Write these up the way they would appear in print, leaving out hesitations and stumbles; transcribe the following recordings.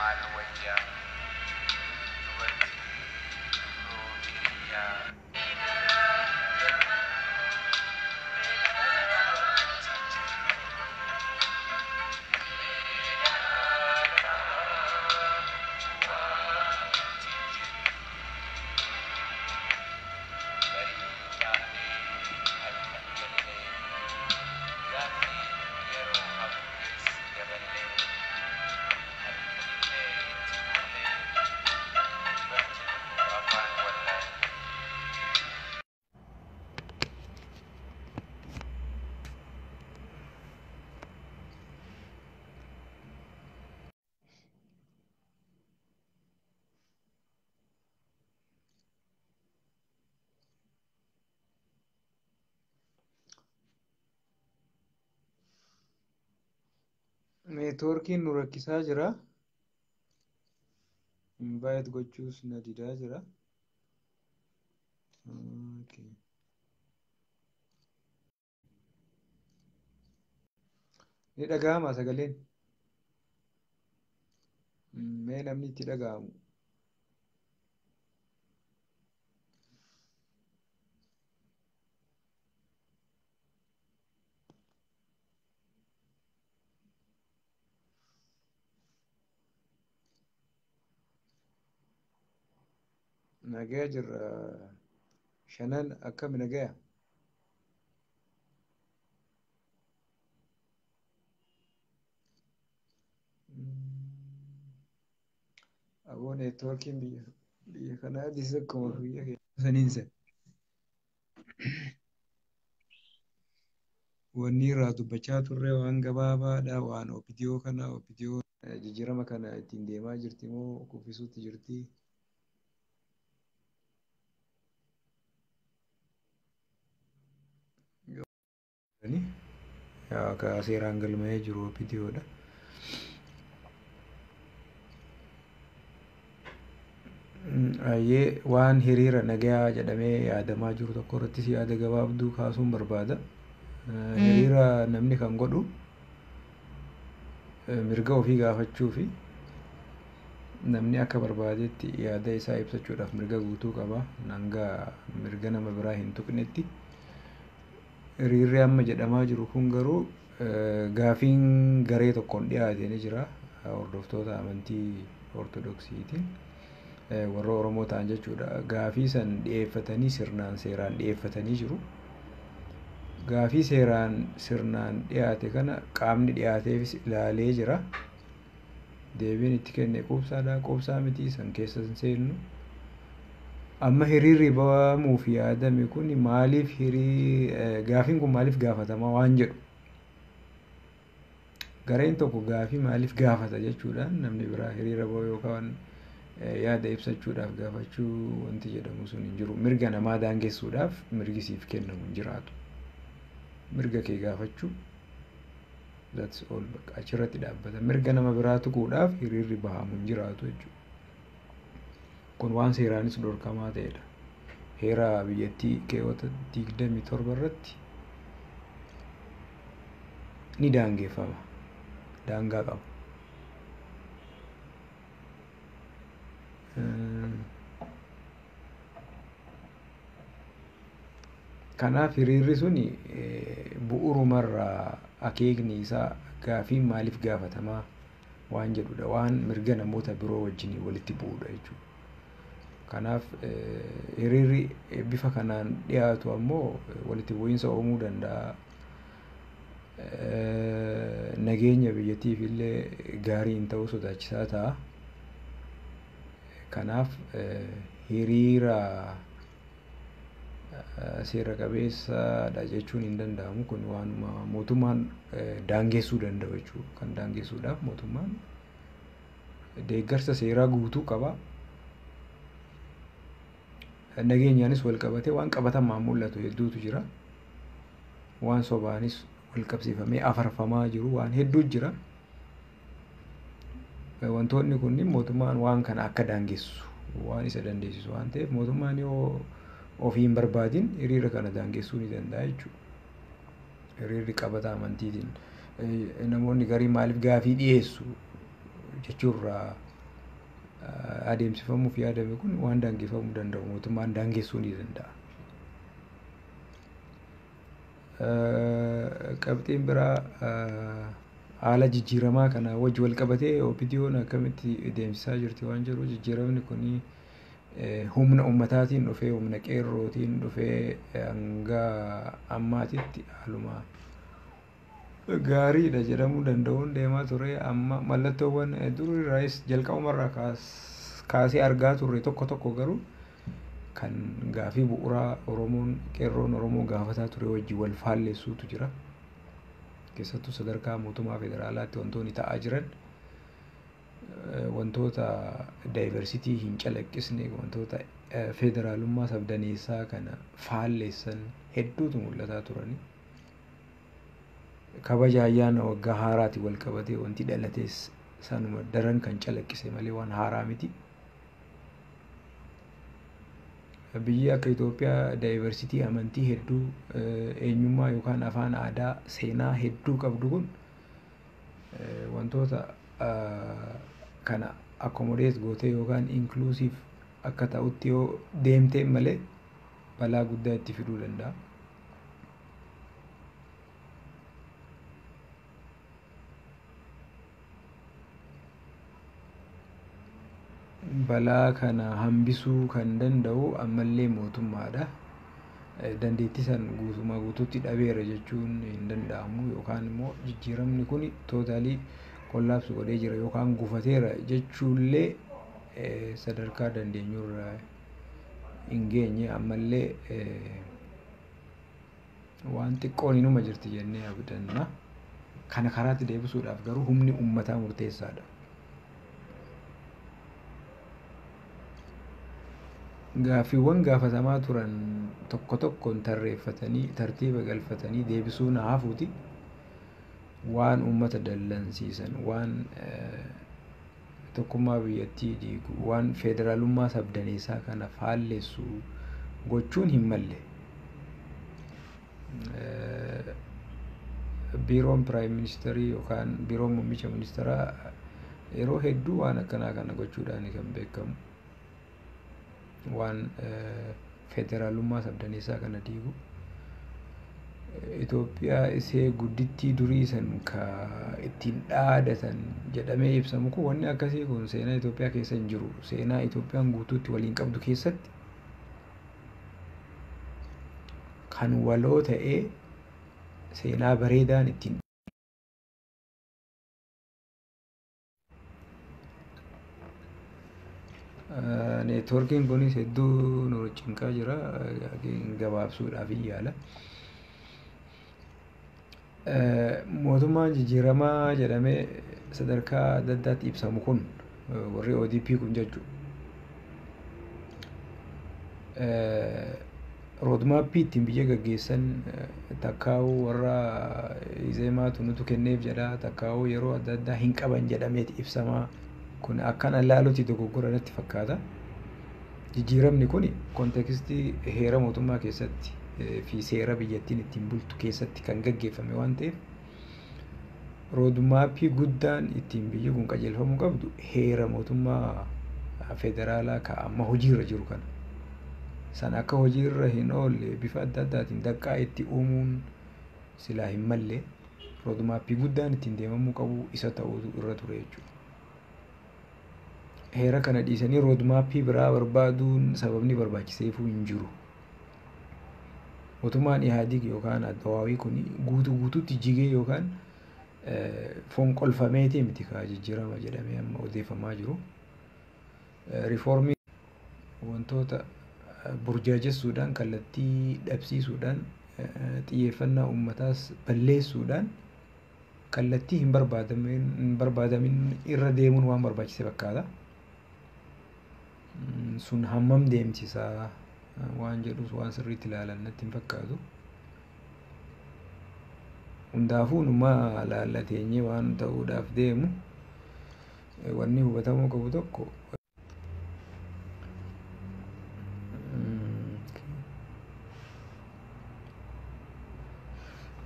Maal wayya dubartii dubroo hiriyyaa. Barii taanee halkan gallee gaaffiin yeroo hafuufis daballee halkanillee itti bullee dubbachuu afaan wallaalle. Neetwoorkiin nu rakkisaa jira. Invite gochuus na didaa jira. Okay. Ni dhaga'ama sagaleen. Mee namni itti dhaga'amu. Nagaya jirra. Shanan akkami nagaya? Aboo neetwoorkiin biyya kanaa addis akkuma biyya keessa saniin se. Wanni irraa dubbachaa turre waan gabaabaadha. Waan OPDO kana OPDO jijjiirama kana ittiin deemaa jirti moo kuffisuutti jirti? Akka seeraan galmaa'ee jiru OPDOdha. Ayyee waan hiriira nagayaa jedhamee yaadamaa jiru tokko irrattis yaada gabaabduu kaasuun barbaada. Hiriira namni kan godhu mirga ofii gaafachuu fi namni akka barbaadetti yaada isaa ibsachuudhaaf mirga guutuu qaba. Hanga mirga nama biraa hin tuqnetti. Hiriirri amma jedhamaa jiru kun garuu gaafiin garee tokkoon dhiyaate ni jira. Hordoftoota amantii Ortodoksiitiin warra Oromoo ta'an jechuudha. Gaafii san dhiyeeffatanii sirnaan seeraan dhiyeeffatanii jiru. Gaafii seeraan sirnaan dhiyaate kana qaamni dhiyaateefis ilaalee jira. Deebiin itti kenne quubsaadha. Quubsaa miti san keessa hin seennu. Amma hiriirri bahamuuf yaadame kun maaliif gaafiin kun maaliif gaafatama waan jedhu. Gareen tokko gaafii maaliif gaafata jechuudhaan namni biraa hiriira bahu yookaan yaada ibsachuudhaaf gaafachuu wanti jedhamu sun hin jiru. Mirga namaa daangessuudhaaf mirgi siif kennamu hin jiraatu. Mirga kee gaafachuu that's all bakka achirratti dhaabbata. Mirga nama biraa tuquudhaaf hiriirri bahamu hin jiraatu jechuudha. Kun waan seeraanis dhorkamaa ta'edha. Heera biyyattii keewwata 27 irratti ni daangeffama. Daangaa qaba. Kanaaf hiriirri suni bu'uurumarraa akeekni isaa gaafiin maaliif gaafatamaa waan jedhudha. Waan mirga namoota biroo wajjin walitti bu'udha jechuudha. Kanaaf hiriirri bifa kanaan dhiyaatu ammoo walitti bu'iinsa uumuu danda'a. Nageenya biyyattiif illee gaarii hin ta'u sodaachisaa ta'a. Kanaaf hiriira seera qabeessadha jechuun hin danda'amu. Kun waanuma mootummaan daangessuu danda'u jechuudha. Kan daangessuudhaaf mootummaan deeggarsa seeraa guutuu qaba. Nageenyaanis wal qabatee waan qabatamaan mul'atu hedduutu jira. Waan sobaanis wal qabsiifamee afarfamaa jiru waan hedduutu jira. Wantoonni kunniin mootummaan waan kana akka daangessu waan isa dandeessisu waan ta'eef mootummaan yoo ofii hin barbaadin hiriira kana daangessuu ni danda'a jechuudha. Hiriirri qabata amantiitiin namoonni garii maaliif gaafii dhiyeessu jechuurraa adeemsifamuuf yaadame kun waan daangeffamuu danda'u mootummaan daangessuu ni danda'a. Qabxiin biraa haala jijjiiramaa kana wajji wal qabatee OPDO'n akkamitti deemsisaa jirti waan jedhu, jijjiiramni kun humna ummataatiin dhufee, humna qeerrootiin dhufee hanga ammaatitti haaluma gaariidha jedhamuu danda'uun deemaa ture. Amma mallattoowwan durirraayis jalqabumarraa kaasee argaa turre tokko tokko garuu kan gaafii bu'uuraa Oromoon, qeerroon Oromoo gaafataa ture wajji wal faalleessuutu jira. Keessattuu sadarkaa mootummaa federaalaatti wantoonni ta'aa jiran wantoota diversity hin calaqqisne, wantoota federaalummaa sabdaneessaa kana faalleessan hedduutu mul'ataa turani. Kabaja ayyaana waggaa haaraatiin wal qabatee wanti dhalates sanuma daran kan calaqqise malee waan haaraa miti. Biyyi akka Itoophiyaa diversity amantii hedduu, eenyummaa yookaan afaan, aadaa, seenaa hedduu qabdu kun wantoota kana accommodate gootee yookaan inclusive akka ta'utti yoo deemtee malee balaa guddaa itti fiduu danda'a. Balaa kana hambisuu kan danda'u ammallee mootummaadha. Dandeettii san guutumaa guutuutti dhabeera jechuun hin danda'amu, yookaan immoo jijjiiramni kun totally collapse godhee jira yookaan gufateera jechuullee sadarkaa dandeenyurra hin geenye. Ammallee waan xiqqoon inuma jirti jennee abdanna. Kana karaatti deebisuudhaaf garuu humni uummataa murteessaadha. Gaaffiiwwan gaafatamaa turan tokko tokkoon tarreeffatanii tartiiba galfatanii deebisuun hafuuti waan uummata dallansiisan, waan tokkummaa biyyattii diigu, waan federaalummaa sabdaneessaa kana faalleessu gochuun hin malle. Biiroon prime ministerii yookaan biiroon muummicha ministeeraa yeroo hedduu waan akkanaa kana gochuudhaan kan beekamu. Waan federaalummaa sabdaneessaa kana diigu. Itoophiyaa isee guddittii durii san ka ittiin dhaadatan jedhamee ibsamu kun, wanni akkasii kun seenaa Itoophiyaa keessa hin jiru. Seenaa Itoophiyaan guutuutti waliin qabdu keessatti kan waloo ta'ee seenaa bareedaan ittiin Neetwoorkiin kunis hedduu nu cinqaa jira, gabaabsuudhaaf hin yaala. Mootummaan jijjiiramaa jedhamee sadarkaa adda addaatti ibsamu kun, warri ODP kun jechuudha. Roadmappii ittiin biyya gaggeessan takkaa'uu warra Izeemaatu nutu kenneef jedha, takkaa'uu yeroo adda addaa hin qaban jedhameeti ibsamaa. Kun akkan allaalutti dogoggora natti fakkaata. Jijjiiramni kun contextii heera mootummaa keessatti fi seera biyyattiin ittiin bultu keessatti kan gaggeeffame waan ta'eef, roadmappii guddaan ittiin biyyi kun qajeelfamuu qabdu heera mootummaa federaalaa ka amma hojiirra jiru kana. San akka hojiirra hin oolle bifa adda addaatiin daqqaa itti uumuun silaa hin malle, roadmappii guddaan ittiin deemamuu qabu isa ta'uutu irra ture jechuudha. Heera kana dhiisanii roadmappii biraa barbaaduun sababni barbaachiseefuu hin jiru. Mootummaan Ihaadig yookaan Addawaawii kun guutuu guutuutti jigee yookaan fonqolfameetii miti kaa jijjiirama jedhamee amma odeeffamaa jiru. Riifoormii wantoota burjaajessuudhaan, kallattii dhabsiisuudhaan, xiyyeeffannaa uummataas balleessuudhaan kallattii hin barbaadamin irra deemuun waan barbaachise fakkaata. Sun hammam deemsisaa waan jedhus waan sirriitti ilaalan natti hin fakkaatu. Hundaafuu numaa laallateenyee waan ta'uudhaaf deemu wanni hubatamuu qabu tokko,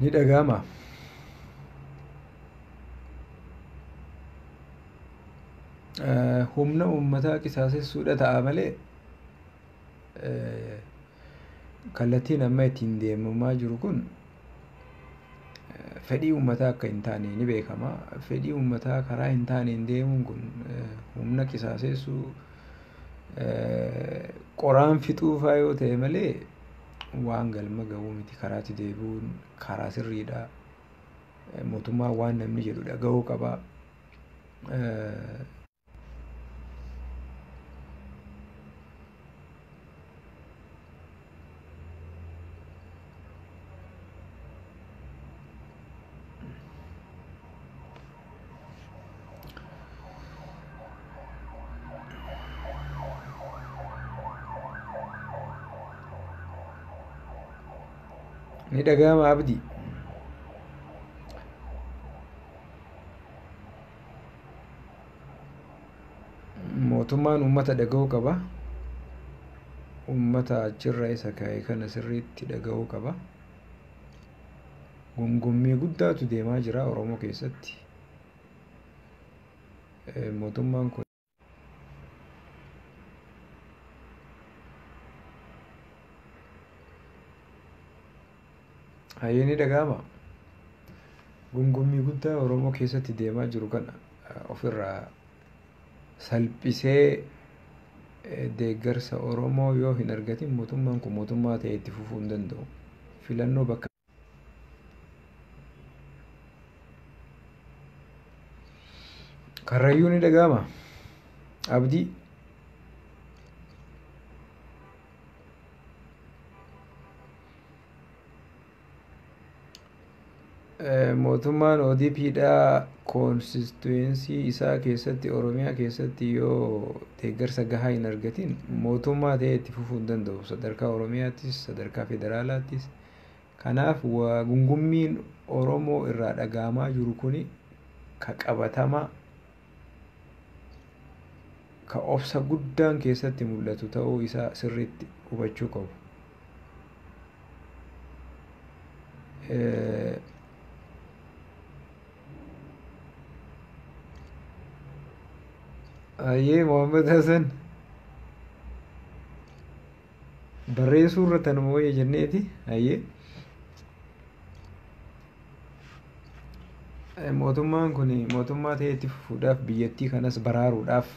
ni dhaga'ama. Humna uummataa qisaasessuudha ta'a malee kallattiin amma ittiin deemamaa jiru kun fedhii uummataa akka hin taane ni beekama. Fedhii uummataa karaa hin taaneen deemuun kun humna qisaasessuu, qoraan fixuufaa yoo ta'e malee waan galma ga'uu miti. Karaatti deebi'uun karaa sirriidha. Mootummaan waan namni jedhu dhaga'uu qaba. Ni dhaga'ama Abdii. Mootummaan uummata dhaga'uu qaba. Uummata achirra isa kaa'e kana sirriitti dhaga'uu qaba. Gungummii guddaatu deemaa jira Oromoo keessatti. Mootummaan kun hayyee ni dhaga'ama. Gungummii guddaa Oromoo keessatti deemaa jiru kana ofirraa salphisee deeggarsa Oromoo yoo hin argatin mootummaan kun mootummaa ta'e itti fufuu hin danda'u. Filannoo bakka Karrayyuu ni dhaga'ama. Abdii. Mootummaan ODPdhaa koonsistuweensii isaa keessatti, Oromiyaa keessatti yoo deeggarsa gahaa hin argatin mootummaa ta'ee itti fufuu hin danda'u. Sadarkaa Oromiyaattis, sadarkaa federaalaattis. Kanaaf gungummiin Oromoo irraa dhaga'amaa jiru kuni ka qabatamaa, ka obsa guddaan keessatti mul'atu ta'uu isaa sirriitti hubachuu qabu. Ayyee Mohaammed Hassan barreessuu irra tanuma wayya jenneeti. Ayyee mootummaan kun mootummaa ta'ee itti fufuudhaaf, biyyattii kanas baraaruudhaaf,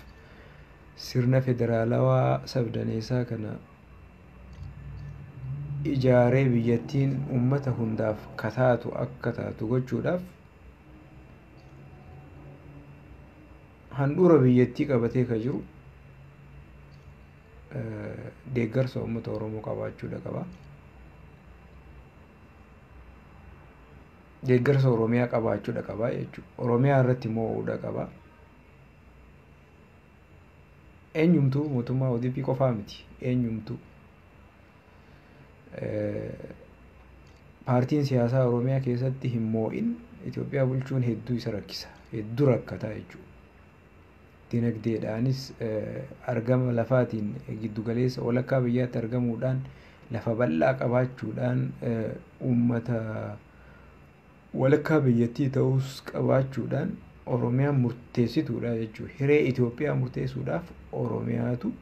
sirna federaalawaa sabdaneessaa kana ijaaree biyyattiin uummata hundaaf kataatu akka taatu gochuudhaaf handhuura biyyattii qabatee ka jiru deeggarsa uummata Oromoo qabaachuudha qaba. Deeggarsa Oromiyaa qabaachuudha qaba jechuudha. Oromiyaa irratti mo'uudha qaba. Eenyumtuu mootummaa ODP qofaa miti. Eenyumtuu. Paartiin siyaasaa Oromiyaa keessatti hin moo'in Itoophiyaa bulchuun hedduu isa rakkisa. Hedduu rakkataa jechuudha. Dinagdeedhaanis, argama lafaatiin giddugaleessa walakkaa biyyaatti argamuudhaan, lafa bal'aa qabaachuudhaan, uummata walakkaa biyyattii ta'us qabaachuudhaan Oromiyaan murteessituudha jechuudha. Hiree Itoophiyaa murteessuudhaaf Oromiyaatu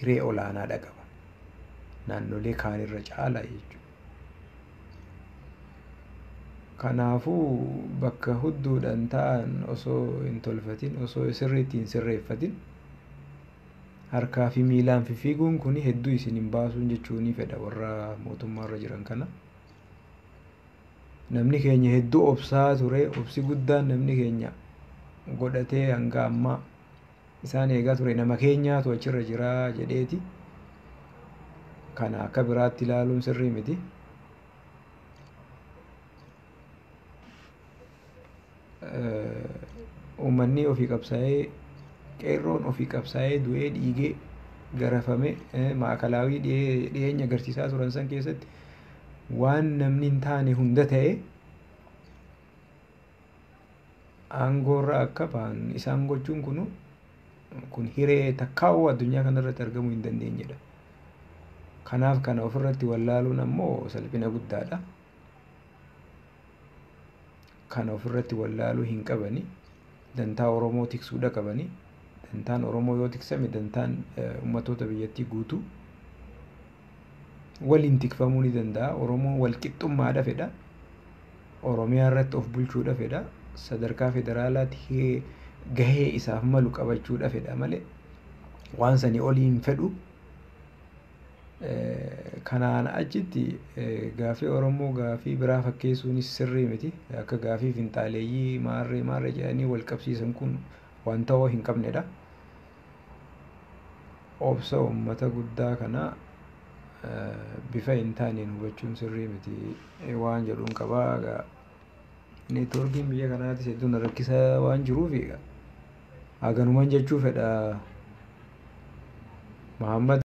hiree olaanaadha qaba. Naannolee kaanirra caala jechuudha. Kanaafuu bakka hudduudhaan ta'an osoo hin tolfatin, osoo sirriitti hin sirreeffatin, harkaa fi miilaan fiiguun kun hedduu isin hin baasuun jechuu ni fedha warra mootummaarra jiran kana. Namni keenya hedduu obsaa ture. Obsi guddaan namni keenya godhatee hanga ammaa isaan eegaa ture, nama keenyaatu achirra jira jedheeti. Kana akka biraatti ilaaluun sirrii miti. Uummanni ofii qabsaa'ee, qeerroon ofii qabsaa'ee, du'ee, dhiigee, garafame, maakalaawii dhiyeenya agarsiisaa turan san keessatti waan namni hin taane hunda ta'e aangoorra akka ba'an isaan gochuun kun hiree takkaa'uu addunyaa kanarratti argamuu hin dandeenyedha. Kanaaf kana ofirratti wallaaluun ammoo salphina guddaadha. Kana ofirratti wallaaluu hin qabani. Dantaa Oromoo tiksuudha qabanii. Dantaan Oromoo yoo tiksame dantaan uummattoota biyyattii guutuu waliin tikfamuu ni danda'a. Oromoon walqixxummaadha fedha. Oromiyaa irratti of bulchuudha fedha. Sadarkaa federaalaatti gahee isaaf malu qabachuudha fedha malee waan sanii olii hin fedhu. Kanaan achitti gaafii Oromoo gaafii biraa fakkeessuunis sirrii miti. Akka gaafii finxaaleeyyii maarree maarree jedhanii wal qabsiisan kun waan ta'uu hin qabnedha. Obsa uummata guddaa kanaa bifa hin taaneen hubachuun sirrii miti waan jedhuun qabaa. Neetwoorkiin biyya kanaatis hedduu na rakkisaa waan jiruuf haganuman jechuu fedha. Mahammad.